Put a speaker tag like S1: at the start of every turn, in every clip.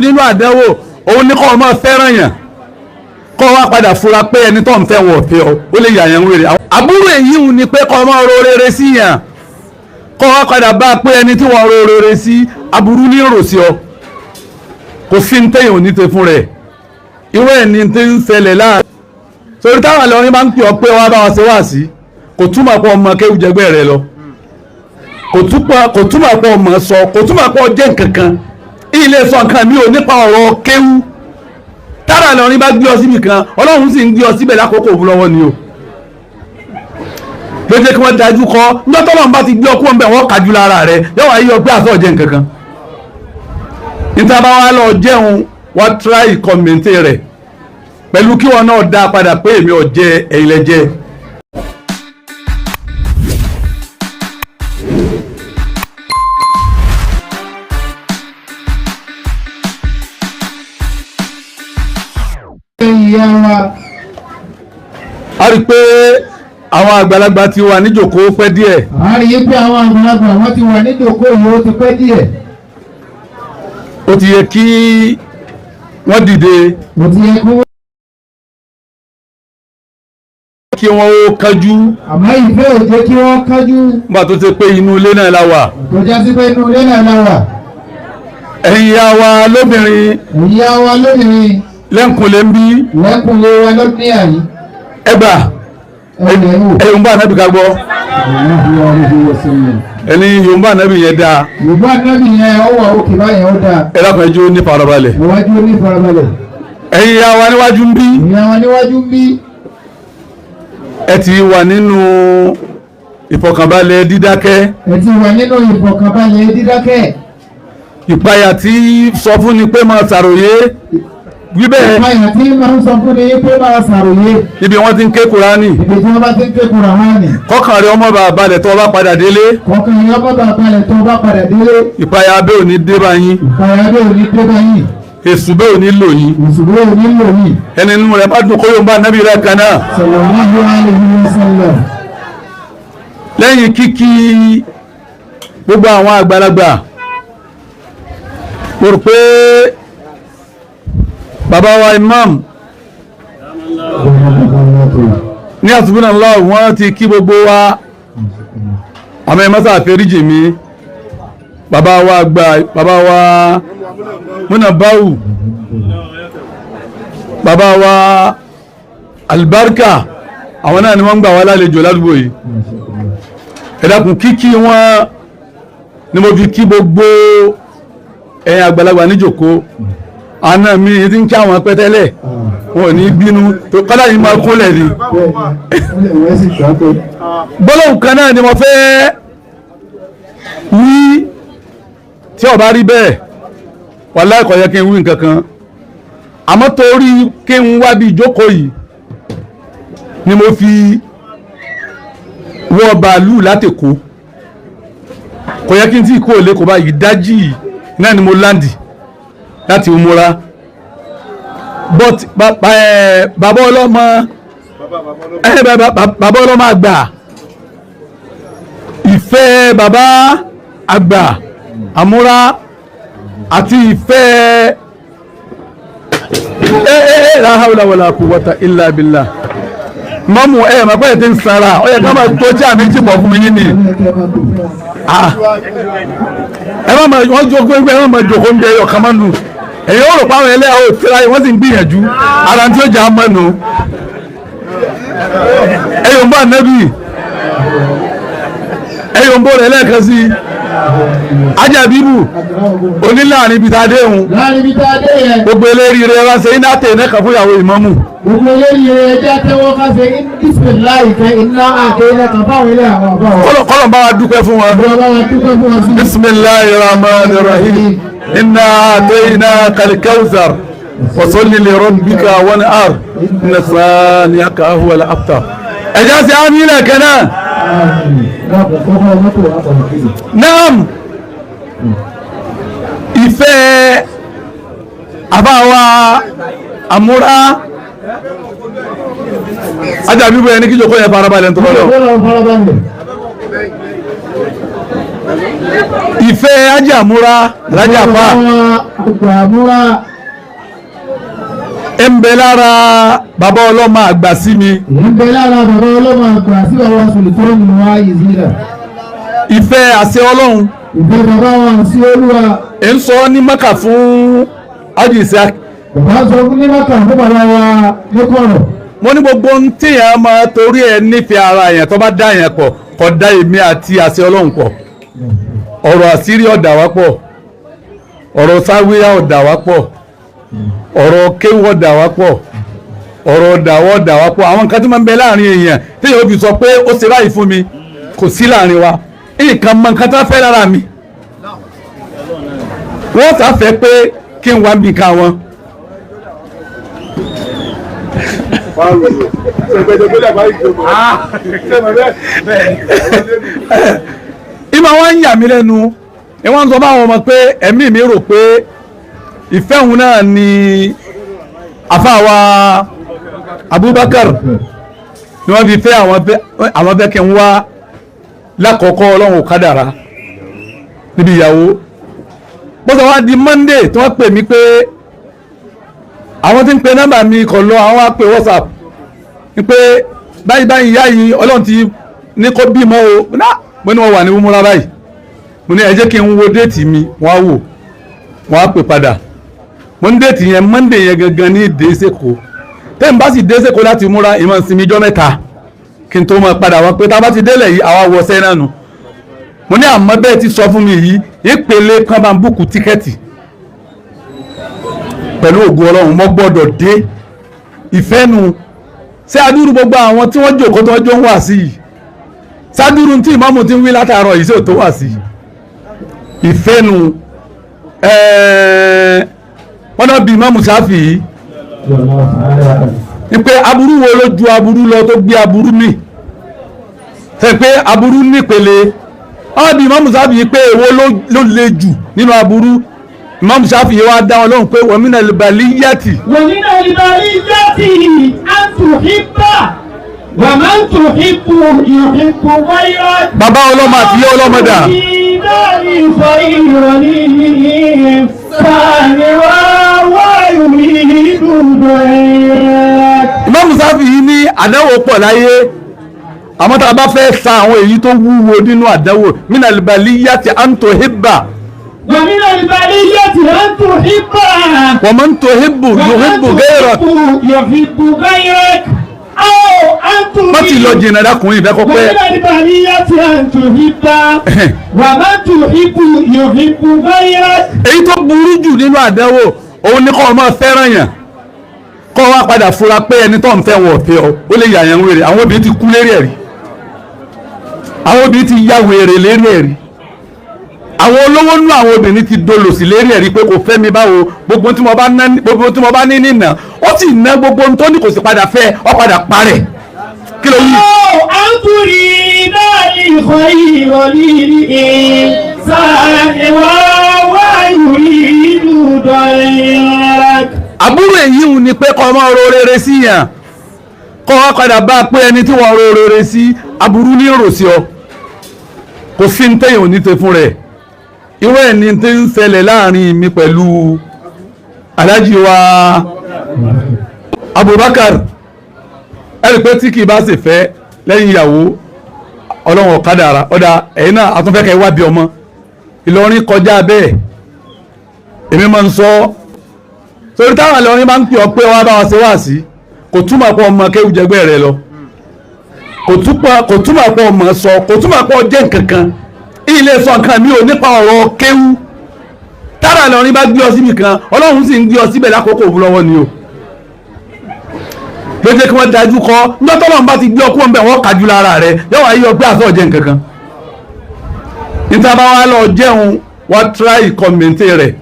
S1: jù nínú àdánwò òun ní kọ́ ọmọ fẹ́ràn yàn kọ́ wá padà fura pé ẹni tó ń fẹ́ wọ̀ fẹ́ ọ ó lè yà yàn wèrè. Àbúrò èyí ń ni pé kọ́ ọmọ ro rere sí yàn kọ́ wá padà bá a pé ẹni tí wọ́n ro rere sí aburú ní rò sí ọ. Kò sí ní téèyàn ò ní te fún rẹ̀, irú ẹ̀ ní ti ń ṣẹlẹ̀ láàrin. Torí táwọn àlọ́rin máa ń pè ọ́ pé wọ́n bá wọn ṣe wá sí, kò túmọ̀ pé ọmọ kéwù jẹgbẹ́ rẹ lọ, kò túmọ̀ pé ọmọ sọ, kò túmọ̀ pé ọjẹ́ nkankan. Ilé sọ nǹkan mi ò nípa ọ̀rọ̀ kéwù. Tára àlọ́rin bá gbé ọ síbi kan, Ọlọ́run sì ń gbé ọ síbẹ̀ lákòókò òun lọ́wọ́ ni o. Ló jẹ́ kí wọ́n dájú kọ́ níjọ́ tọ́lọ́run bá ti gbé ọ kúrò ńbẹ̀, wọ́n kájú lára rẹ̀, yóò wá yí ọ pé àṣọ jẹ́ nkankan. Níta bá wá lọ jẹun, wá tíráì kọ́mẹ̀ntì rẹ̀ pẹ̀lú kí wọn náà dá padà pé èmi ò jẹ, ẹ̀yin lẹ jẹ.
S2: Ìyá wa.
S1: A rí i pé àwọn àgbàlagbà ti wà níjòkó pẹ́ díẹ̀.
S2: A rí i pé àwọn àgbàlagbà wọ́n ti wà níjòkó yìí ó ti pẹ́ díẹ̀.
S1: Ó ti yẹ kí wọ́n dìde.
S2: Ó ti yẹ
S1: kí wọ́n ó kánjú.
S2: Àmọ́ ìfẹ́ ò jẹ́ kí wọ́n kánjú.
S1: Nígbà tó ṣe pé inú ilé náà la wà.
S2: Tó já sí pé inú ilé náà la wà.
S1: Ẹ̀yin ìyá wa lóbìnrin.
S2: Ìyá wa lóbìnrin.
S1: Lẹ́ǹkùnlé ń bí.
S2: Lẹ́ǹkùnlé wa lọ́dún àyí.
S1: Ẹgbà ẹ̀yìn bá ànábì ká gbọ́. Ẹni Yorùbá ànábì yẹn dáa.
S2: Yorùbá ànábì yẹn ó wà òkè báyẹn ó dáa.
S1: Ẹ dákun ẹjọ́ ní farabalẹ̀.
S2: Ìwájú ní farabalẹ̀.
S1: Ẹ̀yin ìyá wa níwájú ń bí.
S2: Ìyá wa níwájú ń bí.
S1: Ẹ ti wà nínú ìfọ̀kànbalẹ̀ dídákẹ́.
S2: Ẹ ti wà nínú ìfọ̀kànbalẹ̀ dídákẹ́.
S1: Ìpayà tí sọ fún ni pé máa ṣàròyé. Wíbẹ̀.
S2: Ìpayà tí máa ń sọ fún ni pé máa ṣàròyé.
S1: Ibi wọ́n ti ń ké Kùránì.
S2: Ibi tí wọ́n bá ti ń ké Kùránì.
S1: Kọ́kàn rẹ ọmọ bàbá balẹ̀ tó bá padà délé.
S2: Kọ́kàn rẹ ọmọ bàbá balẹ̀ tó bá padà délé.
S1: Ìpayà abẹ́ ò ní dé bá yín.
S2: Ìpayà abẹ́ ò ní dé bá yín.
S1: Èṣù bẹ́ẹ̀ ò ní lò yín.
S2: Èṣù bẹ́ẹ̀ ò ní lò yín.
S1: Ẹni inú rẹ̀ bá dùn kó yóò bá nábì rẹ̀ kan náà.
S2: Sallallahu alaihi wasallam.
S1: Lẹ́yìn kíkí gbogbo àwọn àgbàlagbà, mo rò pé bàbá wa imam ní àtúbùnà ńlá wọ́n ti kí gbogbo wa, àmọ́ ẹ mọ́sá àfẹ́ríjì mi. Bàbá wa àgbà, bàbá wa múnàbáwù, bàbá wa alibarika, àwọn náà ni wọ́n ń gbà wá lálejò ládùúgbò yìí. Ẹ dákun, kíkí wọn ni mo fi kí gbogbo ẹ̀yin àgbàlagbà níjòkó. Àná mi ti ń kí àwọn pẹ́tẹ́lẹ̀, wọn ò ní bínú tó kọ́lá yìí máa kúnlẹ̀ ni. Gbólóhùn kan náà ni mo fẹ́ wí, tí ó bá rí bẹ́ẹ̀ wàláhì kò yẹ kí n wí nǹkan kan, àmọ́ torí kí n wá bí ìjókòó yìí ni mo fi wọ bàálù látèkó. Kò yẹ kí n tí kú òlé kò bá yìí dájì náà ni mo láǹdì láti múra. But bàbá ọlọ́mọ bàbá ọlọ́mọ àgbà, ìfẹ́ bàbá àgbà àmúra àti ìfẹ́ la hawla wala quwwata illa billah. Mọ́mù ẹ̀ mọ̀ pé ẹ̀ ti ń sanra, ó yẹ ká máa tó tí àmì ti pọ̀ fún yín ni. Ẹ má máa wọ́n jókòó ẹgbẹ́, ẹ má máa jókòó ń bẹ ẹyọ kan máa nù. Ẹ̀yin ó rò pé àwọn ẹlẹ́yà ò tíra yìí, wọ́n sì ń gbìyànjú ara tí ó jà á mọ́ nù. Ẹ yóò ń bá nẹ́bì, ẹ yóò ń bó rẹ̀ lẹ́ẹ̀kan sí i. Ajabibu oníláàrin ibi tá a dé òun.
S2: Láàrin ibi tá a dé yẹn.
S1: Gbogbo eléyìí rẹ wá ṣe iná tẹ̀ iná kan fún ìyàwó ìmámù.
S2: Gbogbo eléyìí rẹ jẹ́ tẹ́wọ́ ká ṣe bísímíláì kẹ́ iná àti iná kan fáwọn ilé àwọn àbá wa.
S1: Kọ́lọ̀ bá wa dúpẹ́ fún wọn.
S2: Kọ́lọ̀ bá wa dúpẹ́ fún wọn sí.
S1: Bisimilahi rahman rahim inna atayna kalkawzar fasalli li rabbika wanhar inna saniyaka huwal abtar. Ẹ̀já sí àmì ilẹ̀ kan náà. Naam, ìfẹ́ àbáwa àmúra ajábíbọ̀ ẹni kíjọ kó yẹ farabalẹ̀ tó lọ́lọ́. Ìfẹ́ ajámúra alájàpá
S2: Àgbàmúra.
S1: ń bẹ lára bàbá ọlọ́mọ àgbà sí mi.
S2: Ń bẹ lára bàbá ọlọ́mọ àgbà sí bàbá Sultan wa Ìzílà.
S1: Ìfẹ́ àṣẹ Ọlọ́run.
S2: Ìfẹ́ bàbá wa sí Olúwa.
S1: Ń sọ ní Mẹ́kà fún Ájì Isiaq.
S2: Bàbá sọ fún ní Mẹ́kà fún bàbá wa ní kọ̀rọ̀.
S1: Mo ní gbogbo ohun téèyàn máa torí ẹ nífẹ̀ẹ́ ara yẹn tó bá dá yẹn pọ̀ kò dá èmi àti àṣẹ Ọlọ́run pọ̀. Ọ̀rọ̀ àṣírí ọ̀dà wá pọ̀, ọ̀rọ̀ sáwíyá ọ̀dà wá pọ̀, ọ̀rọ̀ kéwú ọ̀dà wá pọ̀, ọ̀rọ̀ ọ̀dàwọ̀ ọ̀dà wá pọ̀. Àwọn nǹkan tí máa ń bẹ láàrin èèyàn téèyàn ó fi sọ pé ó ṣe báyìí fún mi kò sí láàrin wa. Nǹkan mọ nǹkan tó fẹ́ lára mi, wọ́n sá fẹ́ pé kí n wá bí nǹkan wọn. Ìmọ̀ wọn ń yà mí lẹ́nu, ìwọ́n ń sọ báwọn ọmọ pé ẹ̀mí mi rò pé ìfẹ́ òun náà ni àfáàwà Abubakar ni wọ́n fi fẹ́ àwọn fẹ́ kí n wá lákọ̀ọ́kọ́. Ọlọ́run kádàrá níbi ìyàwó bọ́sọ̀ wá di Monday tí wọ́n pè mí pé àwọn tí ń pe nọ́mbà mi kọ̀ lọ, àwọn á pè WhatsApp ní pé báyìí báyìí ìyá yìí Ọlọ́run ti ní kó bímọ o. Mo ní wọ́n wà ní wúmúra báyìí, mo ní ẹ jẹ́ kí n wo déètì mi. Wọ́n á wò, wọ́n á pè padà. Mo ní déètì yẹn Monday yẹn gangan ní dẹ́sẹ̀kọ́. Tẹ́ǹ bá sì dẹ́sẹ̀kọ́ láti múra ìmọ̀ ìsinmi ijọ́ mẹ́ta kí n tó máa padà wá pé tá a bá ti délẹ̀ yìí àwa wọ sẹ́yìn náà nù. Mo ní àmọ́ bẹ́ẹ̀ ti sọ fún mi yìí ìpele kan bá ń búkú tíkẹ́ẹ̀tì pẹ̀lú ògo Ọlọ́run mo gbọ́dọ̀ dé. Ìfẹ́ nu ṣé adúrú gbogbo àwọn tí wọ́n jòkó tí wọ́n jó ń wà sí yìí, sádúrú tí ìmáàmù ti ń wí látàárọ̀ yìí sí ò tó wà sí ìfẹ́ nu. Wọ́n náà bí ìmáàmù Ṣáfì yìí ní pé aburú wo ló ju aburú lọ tó gbé aburú mi, ṣe pé aburú nípele. Wọ́n bí ìmáàmù Ṣáfì yìí pé èwo ló le jù nínú aburú. Ìmáàmù Ṣáfì yìí wá dá wọn lóhùn pé wa minal baliyati.
S2: Wa minal baliyati an tuhibba wa man tuhibbu yuhibbu ghayrak.
S1: Bàbá ọlọ́mọ àti ìyá ọlọ́mọ dà. Ìmáàmù Ṣáfì yìí ní àdánwò pọ̀ láyé, àmọ́ tá a bá fẹ́ sa àwọn èyí tó wúwo nínú àdánwò minal baliyati an tuhibba.
S2: Wa minal baliyati an tuhibba.
S1: Wa man tuhibbu yuhibbu ghayrak.
S2: Yuhibbu ghayrak.
S1: Má ti lọ jìnnà dákùnrin ìfẹ́ kọ́ pẹ́.
S2: Wa minal baliyati an tuhibba. Wa man tuhibbu yuhibbu ghayrak.
S1: Èyí tó burú jù nínú àdánwò òun ni kọ́ ọ máa fẹ́ràn yàn, kọ́ wá padà fura pé ẹni tó ń fẹ́ wọn ò fẹ́ ọ, ó lè yà yẹn wèrè. Àwọn obìnrin ti kú lérí ẹ̀rí, àwọn obìnrin ti ya wèrè lérí ẹ̀rí, àwọn olówó nú àwọn obìnrin ti dolòsì lérí ẹ̀rí pé kò fẹ́ mi báwo, gbogbo tí mo bá ní nínà ó sì ná gbogbo ohun tó ní kò sì padà fẹ́ ọ padà parẹ́. Kí ló wí.
S2: Ó àǹtúrì náà ní ìkọ̀ ìrọ̀lì ìsáàlẹ̀ wá ìrìnú dọ̀rẹ́.
S1: Àbúrò èyí ń ni pé kọ́ ọmọ ro rere sí yàn, kọ́ wá padà bá a pé ẹni tí wọ́n ro rere sí aburú ní rò sí ọ, kò sí ní tẹ̀yìn òní tẹ fún rẹ̀. Irú ẹ̀ ní tí ń ṣẹlẹ̀ láàrin mi pẹ̀lú Alhaji wa Abubakar. Ẹ̀rí pé tí kì í bá sì fẹ́ lẹ́yìn ìyàwó Ọlọ́run ọ̀kadà ara ọ̀dà ẹ̀yin náà àtúnfẹ́kẹ́ wá bí ọmọ Ìlọrin kọjá bẹ́ẹ̀. Èmi máa ń sọ torí táwọn Ìlọrin máa ń pè ọ́ pé wá bá wa ṣe wá sí, kò túmọ̀ pé ọmọ kéwù jẹgbẹ́ rẹ lọ, kò túmọ̀ pé ọmọ sọ, kò túmọ̀ pé ọjẹ́ nǹkankan. Ilé sọ nǹkan mi ò nípa ọ̀rọ̀ kéwù. Tára Ìlọrin bá gbé ọ síbi kan, Ọlọ́run sì ń gbé ọ síbẹ̀ lákòókò òun lọ́wọ́ ni o. Ló jẹ́ kí wọ́n dájú kọ́ níjọ́ tọ́lọ́run bá ti gbé ọ kúrò ńbẹ̀ wọ́n kájú lára rẹ̀ yóò wá yí ọ pé àṣọ ọ̀jẹ̀ nǹkankan. Níta bá wá lọ jẹun wá tíráì kọ́mẹ̀ntì rẹ̀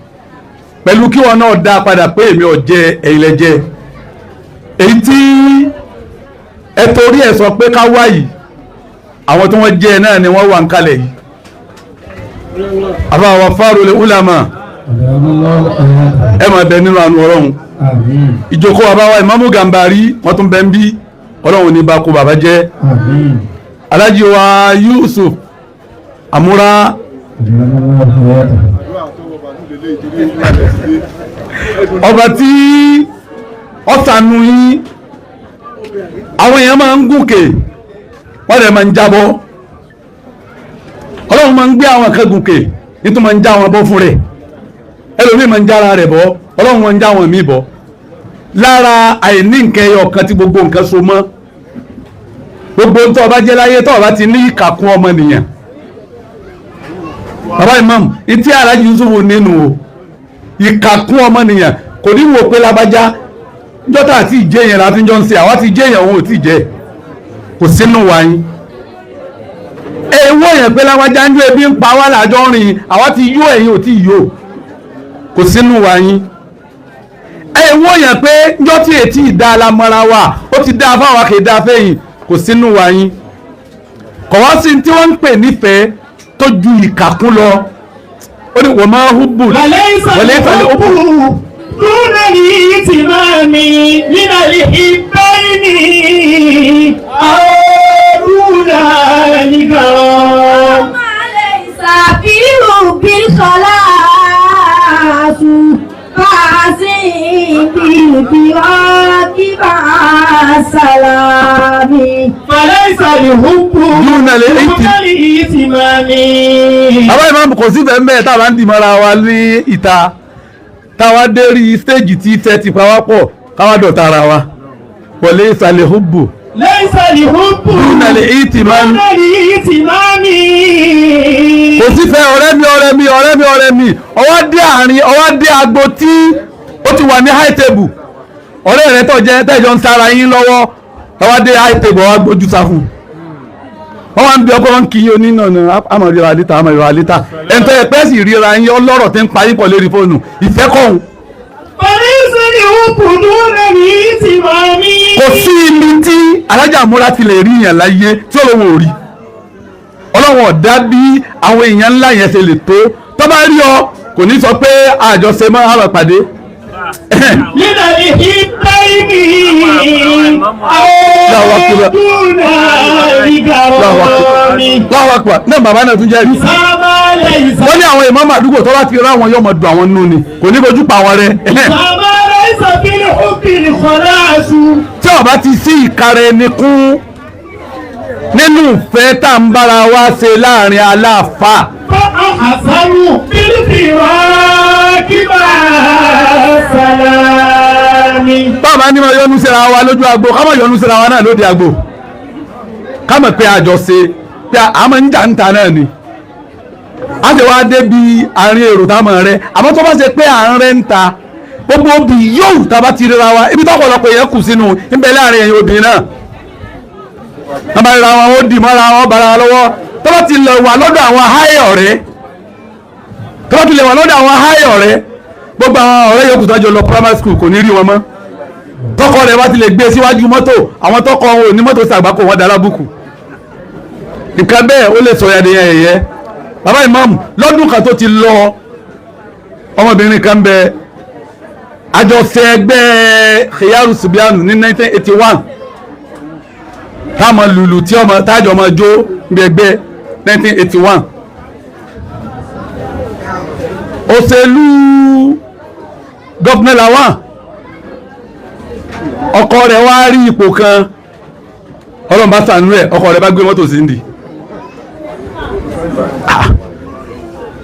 S1: pẹ̀lú kí wọn náà dá padà pé èmi ò jẹ ẹ̀yin lẹ jẹ. Èyí tí ẹ torí ẹ̀ sọ pé ká wá yìí, àwọn tí wọ́n jẹ náà ni wọ́n wà ń kalẹ̀ yìí. Àbáwọ̀ Farul Ulama ẹ máa bẹ nínú àánú Ọlọ́run. Ìjókòó àbáwá Ìmáàmù Gàmbàrí wọ́n tún bẹ ń bí, Ọlọ́run ní bá kó bàbá jẹ́. Alhaji wa Yusuf Àmúra Ọba tí ọ̀sánú yín, àwọn èèyàn máa ń gòkè, wọ́n dẹ̀ máa ń jábọ́. Ọlọ́run máa ń gbé àwọn kan gòkè, nítorí máa ń já wọn bọ́ fún rẹ̀. Ẹlòmíì máa ń jára rẹ̀ bọ́, Ọlọ́run máa ń já wọn míì bọ́. Lára àìní nǹkan ẹyọ kan tí gbogbo nǹkan so mọ́, gbogbo ń tọ́ ọba jẹ́ láyé tọ́ ọba ti ní ìkàkùn ọmọnìyàn. Bàbá Imam, ìtí Alhaji Yusuf nínú o, ìkàkùn ọmọnìyàn kò ní wò pé lábájá njọ́tà àti ìjẹ́ yẹn láti jọ ń ṣe, àwa ti jẹ́ yẹn, òun ò tí ì jẹ́, kò sínú wa yín. Èèwọ̀ yẹn pé lábájá ń jó ebi ń pa wá làjọ rìn, àwa ti yó, ẹ̀yin ò tí ì yó, kò sínú wa yín. Èèwọ̀ yẹn pé njọ́ tí ètí ìdá alámọ́ra wa ó ti dá fáwa kì í dá fẹ́yìn, kò sínú wa yín. Kò wá sí tí wọ́n ń pè nífẹ̀ẹ́ tó ju ìkàkùn lọ. Ó ní wọ́n máa ń húbù
S3: وليس الحب دون الاهتمام من الحبين أو دون الكرام.
S4: ليس في حب الخلاص فعسي بالفراق مع السلام.
S3: فليس الحب
S1: دون
S3: الاهتمام.
S1: Bàbá Imam, kò sí bẹ́ẹ̀ mẹ́ẹ̀ tá a bá ń dìmọ́ra wa ní ìta, táwa dé rí stéèjì tí ìfẹ́ ti pa wá pọ̀, káwá dọ̀tá ara wa. Wọlé ìsàlẹ̀ hubbu.
S3: ليس الحب
S1: دون الاهتمام.
S3: دون الاهتمام.
S1: Kò sí fẹ́ ọ̀rẹ́ mi, ọ̀rẹ́ mi, ọ̀rẹ́ mi, ọ̀rẹ́ mi. Ọwọ́ dé àárín, ọwọ́ dé agbo tí ó ti wà ní high table, ọ̀rẹ́ rẹ tó jẹ́ tẹ́jọ́ ń sára yín lọ́wọ́, ọwọ́ dé high table, ọwọ́ gbójú sá fún un. Wọ́n wá ń bí ọkọ wọn kì í onínàna, àmọ̀ ríra lítà, àmọ̀ ríra lítà. Ẹ̀ńtọ́ ẹ̀ pẹ́ sì ríra yín, ọlọ́rọ̀ tí ń pa yín pọ̀ lórí fóònù ìfẹ́ kọ̀hún.
S3: فليس الحب دون الاهتمام.
S1: Kò sí ibi tí alájà múra ti lè rí yàn láyé tí Ọlọ́run ò rí. Ọlọ́run ọ̀dá bí àwọn èèyàn ńlá yẹn ṣe lè tó, tó bá rí ọ kò ní sọ pé àjọṣe mọ́ àwọn pàdé.
S3: من الحبين أو دون الكرام.
S1: Allahu Akbar náà, bàbá náà tún jẹ́ rí.
S3: فما ليس
S1: Wọ́n ní àwọn ìmáàmù àdúgbò tó bá ti rá àwọn yọmọ dùn àwọn nínú ni, kò ní fojú pa àwọn rẹ.
S3: فما ليس في الحب الخلاص.
S1: Tí ó bá ti sí ìkara ẹni kún nínú ìfẹ́ tá à ń bára wa ṣe láàrin aláàfáà.
S3: فأحسن بالفراق مع السلام.
S1: Báwa ní ma yọnu síra wa lójú agbo, ká má yọnu síra wa náà lóde agbo, ká mọ̀ pé àjọṣe pé a máa ń jà ń ta náà ni, a ti wá débi àárín èrò tá a mọ̀ rẹ. Àmọ́ tó bá ṣe pé à ń rẹ́ ń ta, gbogbo obì yóò tá a bá ti ríra wa, ibi tọ́pọ̀lọpọ̀ yẹn kù sínú ń bẹ láàrin ẹ̀yin obìnrin náà, wọ́n bá ríra wọn, ó dì mọ́ra wọn, bára wọn lọ́wọ́. Tó bá ti lè wà lọ́dọ̀ àwọn háì ọ̀rẹ́, tó bá ti lè wà lọ́dọ̀ àwọn háì ọ̀rẹ́, gbogbo àwọn ọ̀rẹ́ yòókù tó jọ lọ primary school kò ní rí wọn mọ́. Tọkọ rẹ̀ bá ti lè gbé síwájú mọ́tò, àwọn tọkọ wọn ò ní mọ́tò sàgbákò wọn dára bùkù. Nǹkan bẹ́ẹ̀ ó lè sọ ya nìyẹn ẹ̀yẹ. Bàbá Imam, lọ́dún kan tó ti lọ, ọmọbìnrin kan bẹ, àjọṣe ẹgbẹ́ Khiyaru Subianu ní 1981, táwọn lùlù tí ọmọ tájọ ọmọ jó ní ẹgbẹ́ 1981. Òṣèlú Gọ́fúnà Lawan, ọkọ rẹ̀ wá rí ipò kan, Ọlọ́run bá ṣàánú ẹ̀, ọkọ rẹ̀ bá gbé mọ́tò sí ndì.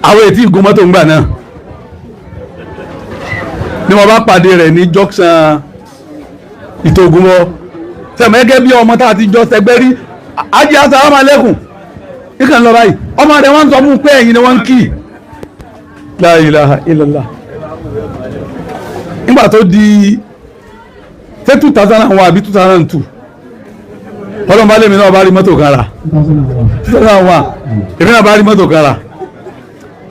S1: Àwọn ètí ìgún mọ́tò ń gbà náà ni wọ́n bá pàdé rẹ̀ ní junction Ìtògùnmọ́ sẹ̀mọ́, gẹ́gẹ́ bí ọmọ tá a ti jọ sẹgbẹ́ rí, ajé asàlámù alẹ́kùn nìkan lọ báyìí. Ọmọ rẹ̀ wọ́n ń sọ fún un pé ẹ̀yin ni wọ́n ń kì í. La ilaha illallah. Nígbà tó di ṣé 2001 àbí 2002, ọlọ́run bá lèmi náà bá rí mọ́tò kan rà. 2001, èmi náà bá rí mọ́tò kan rà.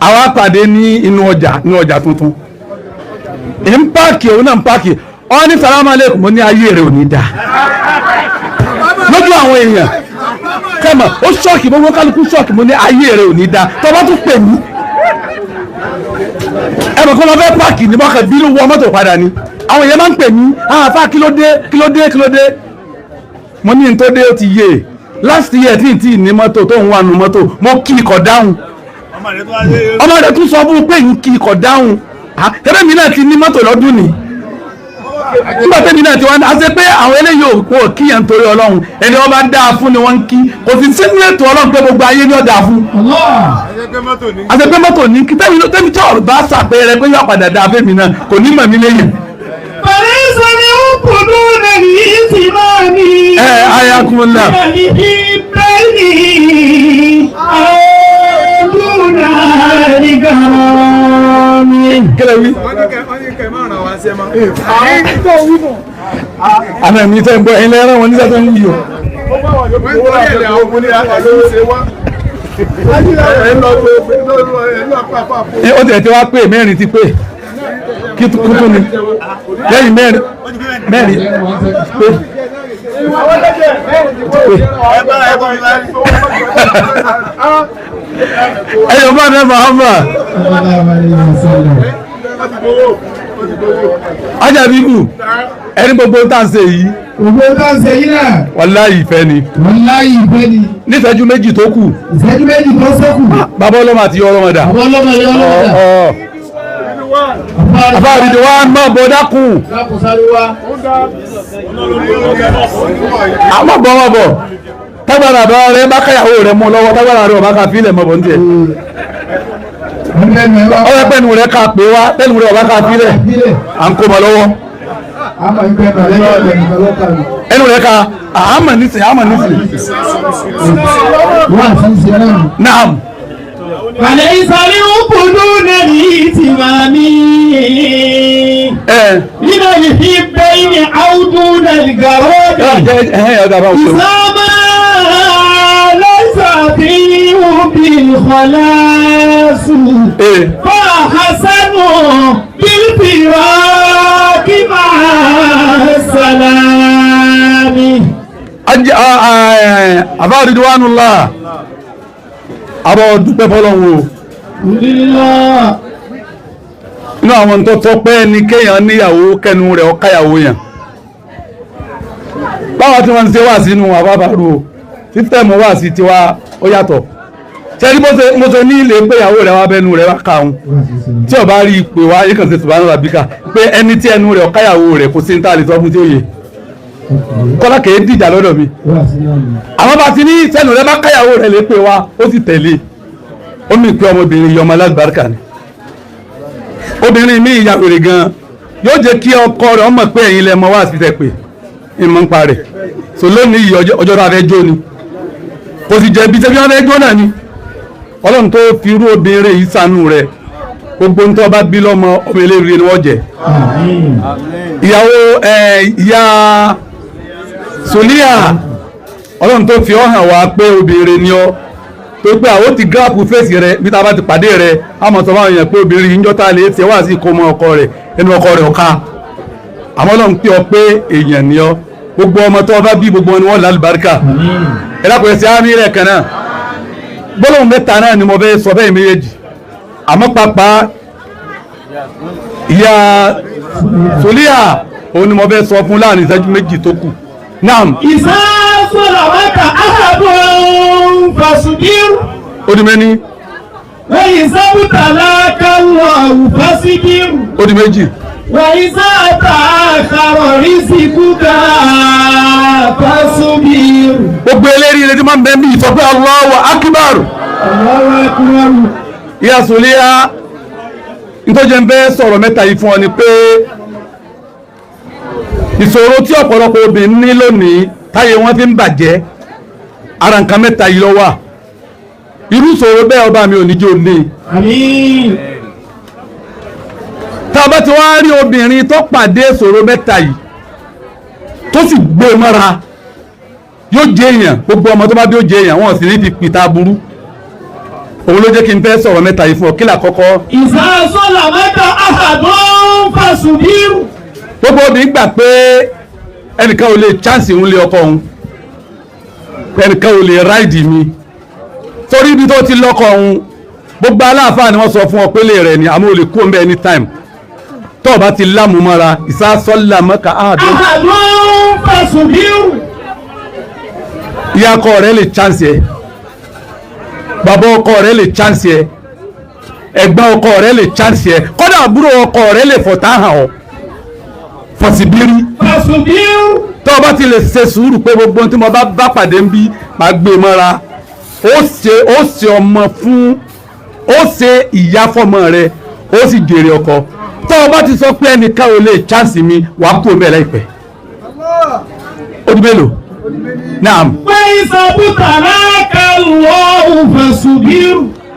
S1: Àwa pàdé ní inú ọjà, ní ọjà tuntun, ń páàkì, òun náà ń páàkì. Ọ ní salamu aleykum. Mo ní ayé rẹ̀ ò ní dáa lójú àwọn èèyàn kẹ́mọ̀. Ó ṣọ́ọ̀kì, gbogbo kálukú ṣọ́ọ̀kì. Mo ní ayé rẹ̀ ò ní dáa tó bá tún pè mí. Ẹ mọ̀ kó lọ fẹ́ páàkì ní mọ́kàn bínú wọ mọ́tò padà ni. Àwọn èèyàn máa ń pè mí, àáfà, kí ló dé, kí ló dé, kí ló dé? Mo ní n tó dé ó ti yé. Last year tí n tí ní mọ́tò tó ń wà nù mọ́tò, mo kí ikọ̀ dáhùn. Ọmọ rẹ̀ tún sọ fún un pé n kì í kọ̀ dáhùn. Tẹ́lẹ̀ mi náà ti ní mọ́tò lọ́dún ni, nígbà tẹ́mi náà ti wá ní àṣẹ pé àwọn eléyìí ò kú kíyàn nítorí Ọlọ́run, ẹni wọ́n bá dáa fún ni wọ́n ń kí. Kò sì sínú ètò Ọlọ́run pé gbogbo ayé ni ó dáa fún. Àṣẹ pé mọ́tò ní kí tẹ́mi tẹ́mi tí ọ̀rọ̀ bá ṣàpẹẹrẹ pé yóò padà dáa fẹ́mi náà kò ní mọ̀ mí lẹ́yìn.
S3: فليس الحب دون الاهتمام.
S1: Ẹ ayakunla.
S3: من الحبين أو دون الغرام.
S1: Kílẹ̀ wí. Àná mi tẹ́ ń gbọ́ ẹ̀yin lẹ́rán wọn nígbà tó ń wí o. Ó tiẹ̀ ti wá pé mẹ́rin ti pé kí tó ni lẹ́yìn mẹ́rin mẹ́rin pé pé ẹ̀yọ̀ bá ní Muhammad ajabibu ẹni gbogbo tá à ń ṣe yìí.
S2: Ògbó tá ń ṣe yìí náà.
S1: Wàláhì ìfẹ́ ni.
S2: Wàláhì ìfẹ́ ni.
S1: Níṣẹ́jú méjì tó kù.
S2: Ìṣẹ́jú méjì tó ṣẹ́kù.
S1: Bàbá ọlọ́mọ àti ọlọ́mọ dà.
S2: Bàbá ọlọ́mọ àti ọlọ́mọ dà.
S1: Àbá àdìdì wa máa bọ̀ dákun.
S2: Dákun sáré wá.
S1: Àmọ́ bọ̀ wọ́n bọ̀. Tágbára bá rẹ bá káyàwó rẹ mú lọ́wọ́, tágbára rẹ ọba ká fílẹ̀ mọ́ bọ̀ ní tiẹ̀. Ọ̀rẹ́ pẹ̀lú rẹ ká pé wá, pẹ̀lú rẹ ọba ká fílẹ̀. À ń kó mọ lọ́wọ́. Ẹnu rẹ ká àmọ̀ nísìn àmọ̀ nísìn. Naam.
S3: فليس الحب دون الاهتمام من الحبين أو دون الغرام. إذا ما ليس فيه بالخلاص فحسن بالفراق مع السلام.
S1: Àbá Ridwanullah, àbọ̀ dúpẹ́ fọlọ́run o. Inú àwọn tó tọ́pẹ́ ni kéèyàn níyàwó kẹnu rẹ̀ ọ̀káyàwó yàn. Báwa tí wọ́n ń ṣe wà sínú àbábàrú o, sísítẹ́ẹ̀mù wà sí tiwa ó yàtọ̀. Ṣé ní mo ṣe ní ilé pé ìyàwó rẹ̀ wá bẹ́nu rẹ̀ wá ka òun. Tí ó bá rí i pé wá yìí kàn ṣe subhana rabbika pé ẹni tí ẹnu rẹ̀ ọ̀káyàwó rẹ̀ kò sí ní tá a lè sọ fún tí ó yẹ. Kọ́lá kèé dìjà lọ́dọ̀ mi. Àwọn bá ti ní sẹ́nu rẹ̀ bá káyàwó rẹ̀ lè pé wá ó sì tẹ̀lé. Ó mì pé ọmọbìnrin yìí ọmọ alágbàrúkà ni. Obìnrin mi ìyá wèrè gan yóò jẹ́ kí ọkọ rẹ̀ ọmọ pé ẹ̀yin lẹ mọ wá sí tẹ pé ìmọ̀ ń pa rẹ̀. So lónìí yìí ọjọ́ tá a fẹ́ jó ni. Kò sì jẹ̀bi tẹ́bí wọ́n fẹ́ jó náà ni. Ọlọ́run tó fi irú obìnrin yìí ṣàánú rẹ̀, gbogbo nítorí ọba bí lọ́mọ ọmọ eléyìí ni wọ́n jẹ. Ìyàwó ìyá Sonia, Ọlọ́run tó fi ọ́ hàn wá pé obìnrin ni ọ́, tó pé àwọn ti gíráàpù fèsì rẹ bí tá a bá ti pàdé rẹ a mọ̀ sọ fáwọn èèyàn pé obìnrin yìí ń jọ́ta lè ṣe wá sí ìkómọ ọkọ rẹ̀ ẹnu ọkọ rẹ̀ ọ̀ka. Àmọ́ Ọlọ́run pé ọ pé èèyàn ni ọ́, gbogbo ọmọ tó bá bí gbogbo ni wọ́n lálùbáríkà. Ẹ dákun ẹ ṣe àmì rẹ̀ kan náà. Gbólóhùn mẹ́ta náà ni mo fẹ́ sọ bẹ́ẹ̀ méjèèjì. Àmọ́ pàápàá ìyá Solia òun ni mo fẹ́ sọ fún láàrin ìṣẹ́jú méjì tó kù. Naam.
S3: Ìsá sọ̀rọ̀ wákà áhàbọ̀n fàṣùdír.
S1: Ó di méní.
S3: Wẹ̀yìn sábùtàlá kálọ̀ àwùfásídìr.
S1: Ó di méjì.
S3: Wẹ̀yìn sábà àkàrọ̀ rísíkúkà fàṣùdír.
S1: Gbogbo eléyìí ilé tí máa ń bẹ́ bí sọ pé Allahu Akbar.
S2: Allahu Akbar.
S1: Ìyá Solia, nítorí ń fẹ́ sọ̀rọ̀ mẹ́ta yìí fún ọ ni pé ìṣòro tí ọ̀pọ̀lọpọ̀ obìnrin ní lónìí táyé wọn fi ń bàjẹ́, ara nǹkan mẹ́ta yìí ló wà. Irú ìṣòro bẹ́ẹ̀ ọba mi ò ní jẹ́ òní.
S3: Àmín.
S1: Tá a bá ti wá rí obìnrin tó pàdé ìṣòro mẹ́ta yìí tó sì gbé e mọ́ra, yóò jẹ́ èèyàn, gbogbo ọmọ tó bá bí ó jẹ́ èèyàn, wọn sì ní fi pìtà burú. Òun ló jẹ́ kí n fẹ́ sọ̀rọ̀ mẹ́ta yìí fún ọ. Kí làkọ́kọ́?
S3: Ìsá sọ̀rọ̀ mẹ́ta áhàbọ̀n fàṣùdír.
S1: Gbogbo obìnrin gbà pé ẹnìkan ò lè chance òun lé ọkọ òun, ẹnìkan ò lè ráìdì mi, torí ibi tó ti lọ́kọ òun gbogbo aláàfáà ni wọ́n sọ fún ọ pé lè rẹ̀ ni, àmọ́ ò lè kú òun bẹ́ẹ̀ anytime tó o bá ti lámùmọ́ra. Ìsásọ́lá mọ́ka áàdùn
S3: Áhàbọ̀n fàṣùdír.
S1: Ìyá ọkọ rẹ lè chance ẹ, bàbá ọkọ rẹ lè chance ẹ, Ẹ̀gbọ́n ọkọ rẹ lè chance ẹ, kódà àbúrò ọkọ rẹ lè fọ̀tá hàn ọ́. Fọ̀sibírí. Tó o bá ti lè ṣe sùúrù pé gbogbo ohun tí mo bá bá pàdé ń bí máa gbé e mọ́ra, ó ṣe ọmọ fún, ó ṣe ìyá fọmọ rẹ, ó sì jèrè ọkọ. Tó o bá ti sọ pé ẹnìkan ò lè chance mi, wàá kú omi ẹ̀ láìpẹ́. Ó di mélòó? Naam.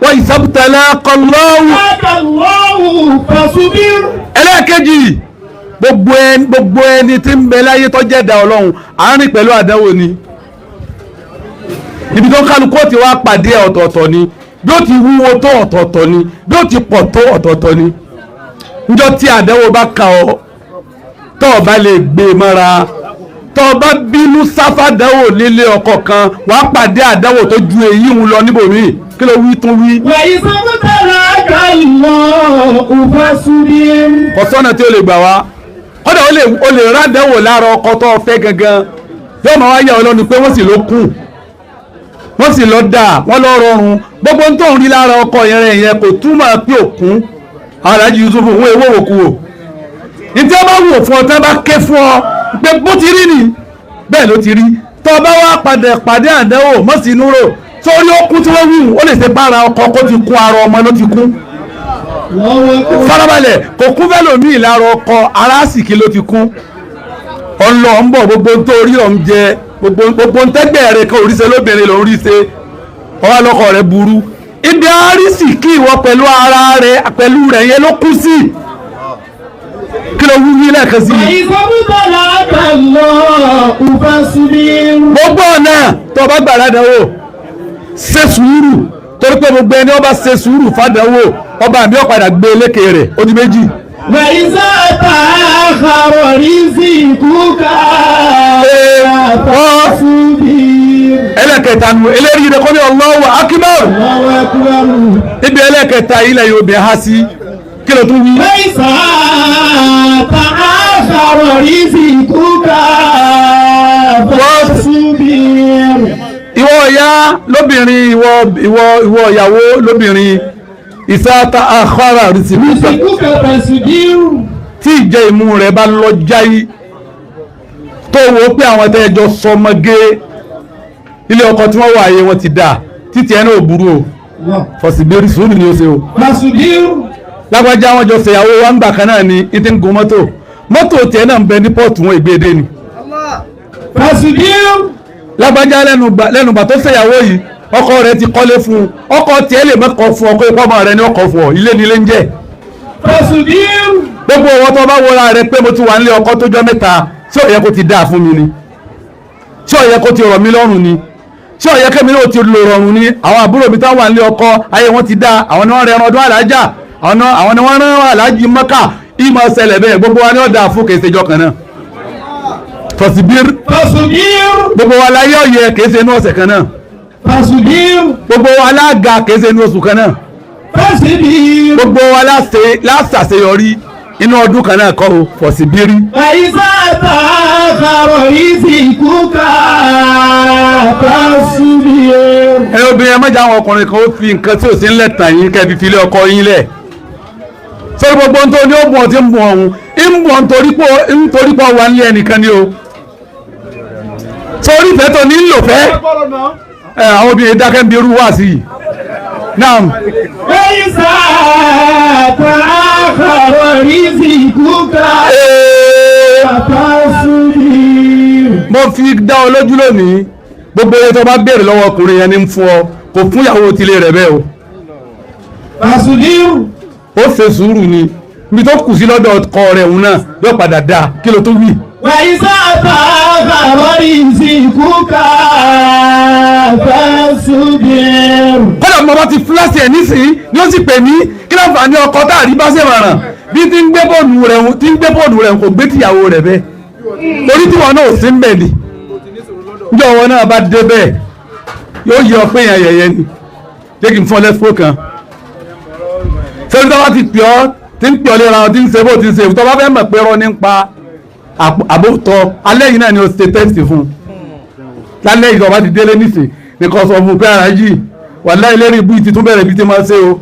S1: Wa ìsàbùtàlákà Allahu ẹlẹ́ẹ̀kejì, gbogbo ẹni tí ń bẹ láyé tó jẹ́ ẹ̀dá Ọlọ́run àárín pẹ̀lú àdánwò ni. Ibi tó kálukú ti wá pàdé ọ̀tọ̀ọ̀tọ̀ ni, bí ó ti wúwo tó ọ̀tọ̀ọ̀tọ̀ ni, bí ó ti pọ̀ tó ọ̀tọ̀ọ̀tọ̀ ni. Níjọ́ tí àdánwò bá ka ọ, tó o bá lè gbé e mọ́ra, tó o bá bínú sáfàdánwò nílé ọkọ kan, wàá pàdé àdánwò tó ju èyí ń lọ níbòmíì. Kí ló wí tún wí? Kò sọ́nà tí ó lè gbà wá. Kódà ó lè rádánwò lára ọkọ tó o fẹ́ gangan, yóò máa wá yà ọ́ lọ́nu pé wọ́n sì ló kù, wọ́n sì lọ dà, wọ́n lọ rọrùn. Gbogbo tó ń rí lára ọkọ yẹn rẹ̀ yẹn kò túmọ̀ pé òkun. Alhaji Yusuf òun èwo wò kú o. Ìtí wọ́n bá wò fún ọ, tí wọ́n bá ké fún ọ pé bó ti rí ni bẹ́ẹ̀ ló ti rí. Tó o bá wá padà pàdé àdánwò mọ́ sí inú rò sórí okun tí wọ́n wù, ó lè ṣe bára ọkọ kó ti kún ara ọmọ ló ti kún. Farabalẹ̀, kò kún fẹ́ lòmíì lára ọkọ, arásìkí ló ti kún. Ọlọ́ ń bọ̀, gbogbo tó rí ọ̀ ń jẹ, gbogbo ń tẹ́gbẹ́ rẹ̀ kan òrìṣẹ́ lóbìnrin ló ń rí ṣe, ọwọ́ lọ́kọ rẹ̀ burú. Ibi àrísìkí ìwọ pẹ̀lú ara rẹ̀ pẹ̀lú rẹ̀ yẹn ló kú sí. Kí ló wú wí lẹ́ẹ̀kan sí i? Gbogbo ọ̀nà tó o bá gbà ládàáwò, ṣe sùúrù, torí pé gbogbo ẹni ọba ṣe sùúrù fàdánwò, ọba mi ó padà gbé lékè rẹ̀. Ó di méjì. Ẹlẹ́kẹta nu eléyìí rẹ̀ kọ́ ní Allahu Akbar. Ibi ẹlẹ́kẹta ilẹ̀ yóò bẹ̀ há sí. Kí ló tún wí? Ìwọ ìyá lóbìnrin, ìwọ ìyàwó lóbìnrin, ìsáta àkọ́rà rìsíkúkà tí ìjẹ ìmú rẹ̀ bá lọ jáì, tó wo pé àwọn tẹ́jọ sọmọgé ilé ọkọ tí wọ́n wà ayé wọn ti dà, títí ẹ̀ náà burú o. Fọ̀sibírí sùúrù ni ó ṣe o. Lágbájá wọn jọ ṣèyàwó wa ń gbà kan náà ni ìdí ń gun mọ́tò, mọ́tò tiẹ̀ náà ń bẹ ní pọ́ọ̀tù wọn ìgbéde ni. Lágbájá lẹ́nu gbà tó ṣèyàwó yìí, ọkọ rẹ̀ ti kọ́lé fún un, ọkọ tiẹ̀ lè mẹ́kọ̀ fún ọkọ ipá ọmọ rẹ̀ ní ọkọ̀ fún ọ, ilé ni ilé ń jẹ́. Gbogbo ọwọ́ tó bá wọra rẹ pé mo ti wà nílé ọkọ tó jọ mẹ́ta, tí ó yẹ kó ti dáa fún mi ni, tí ó yẹ kó ti rọ̀ mí lọ́rùn ni, tí ó yẹ kẹ́mi náà ti lò rọrùn ni. Àwọn àbúrò mi táwọn wà nílé ọkọ ayé wọn ti dáa, àwọn ni wọ́n rẹ ẹran ọdún àlájà, àwọn ni wọ́n rán aláàjì Mọ́kà, ìmọ̀ ṣẹlẹ̀ bẹ́ẹ̀. Gbogbo wa ni ó dáa fún kèsè jọ kan náà. Fọ̀sibír gbogbo wa láyé ọ̀yẹ́ kèsè inú ọ̀sẹ̀ kan náà. Gbogbo wa lága kèsè inú oṣù kan náà. Gbogbo wa láṣàṣeyọrí inú ọdún kan náà kọ́ o. Fọ̀sibírí. Ẹ obìnrin ẹ má jẹ́ àwọn ọkùnrin kan ó fi nǹkan tí ò sí ńlẹ̀ tàn yín kẹ́ fi filé ọkọ yín lẹ̀. Sórí gbogbo ohun tó ní ó bùn ọ tí ń bùn ọ̀hún, ń bùn ọ nítorí pé wà nílé ẹnìkan ni o. Sórí ìfẹ́ tó ní ń lò fẹ́. Àwọn obìnrin dákẹ́ ń bi irú wá sí i. Naam. Mo fi dá ọ lójú lónìí, gbogbo owó tó bá béèrè lọ́wọ́ ọkùnrin yẹn ní ń fún ọ, kò fún ìyàwó tilé rẹ̀ bẹ́ẹ̀ o. Ó ṣe sùúrù ni, ibi tó kù sí lọ́dọ̀ ọkọ rẹ̀ òun náà yóò padà dáa. Kí ló tó wí? Kọ́dà mo bá ti fúláṣì ẹ̀ nísìnyí ni ó sì pè mí, kí láǹfààní ọkọ tá a rí bá ṣèmọ̀ràn bí tí ń gbé bọ́ọ̀lù rẹ̀ tí ń gbé bọ́ọ̀lù rẹ̀ kò gbé tìyàwó rẹ̀ bẹ́ẹ̀. Torí tíwọ́ náà ò sí ń bẹ̀ ni. Níjọ́ wọn náà bá dé bẹ́ẹ̀ yóò yọ pé yẹn yẹ̀yẹ́ ni. Jẹ́ kí n fọ́ lẹ́sìkò kan. Sẹ́ni tó bá ti pè ọ́ tí ń pè ọ́ léra tí ń ṣe bó ti ń ṣe, tó bá fẹ́ mọ̀ pé rọ́ ní ń pa àbótọ́ alẹ́ yìí náà ni o ṣe tẹ́sì fún un. Lálẹ́ yìí tó bá ti délé nísìn ní kò sọ fún un pé ara yìí wàláhì lérí ibú ti tún bẹ̀rẹ̀ bí ti máa ṣe o.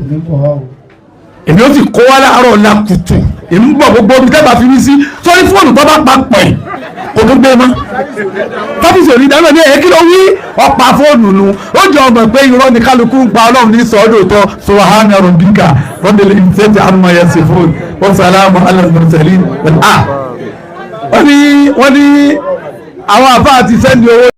S1: Èmi ó sì kó wá láàárọ̀ ọ̀la kùtù, èmi ń bọ̀. Gbogbo omi tẹ́gbà fi mí sí sórí fóònù tó bá pa pẹ̀ kò tó gbé mọ́ tọ́fíìsì òní dáná ní ẹ̀yẹ. Kí ló wí? Ọ̀pá fóònù nu. Ó jọ ọmọ pé irọ́ ni kálukú ń pa. Ọlọ́run ní sọ́ọ́dọ̀ tọ́. Subhana rabbika rabbil izzati amma yasifun wa salamun ala al-mursalin. Wọ́n ní àwọn àfáà ti sẹ́ni owó.